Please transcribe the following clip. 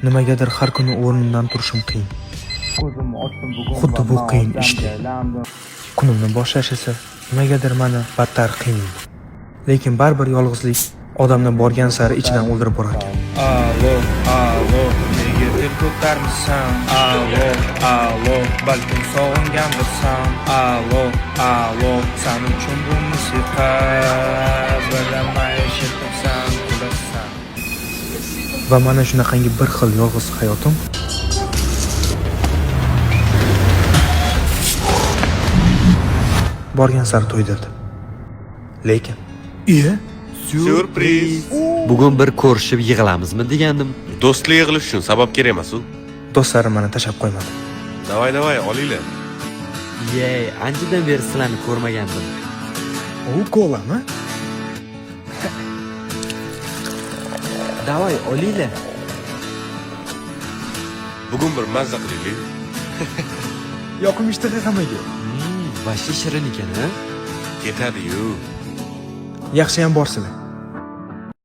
Nimagadir har kuni o'rnimdan turishim qiyin. Xuddi bu qiyin ishdek. Kunimni boshlash esa nimagadir mani battar qiynaydi. Lekin baribir yolg'izlik odamni borgan sari ichidan o'ldirib borar ekan. Alo, alo, nega deb ko'tarmisan? Alo, alo, balkim sog'ingandirsan. Alo, alo, san uchun bu musiqa. Bilaman, eshitibsan, kulasan. Va mana shunaqangi bir xil yolg'iz hayotim borgan sari to'ydirdi. Lekin Iya, Syurpriz. Bugun bir ko'rishib yig'lamizmi degandim. Do'stlik yig'ilish uchun sabab kerak emas u. Do'stlarim meni tashlab qo'ymadi. Давай, давай, olinglar. Yey, anchadan beri sizlarni ko'rmagandim. U kolami? Давай, olinglar. Bugun bir mazza qilaylik. Yoqim ishtaha hammaga. Вообще shirin ekan, a? Ketadi-yu. Yaxshiyam borsizlar.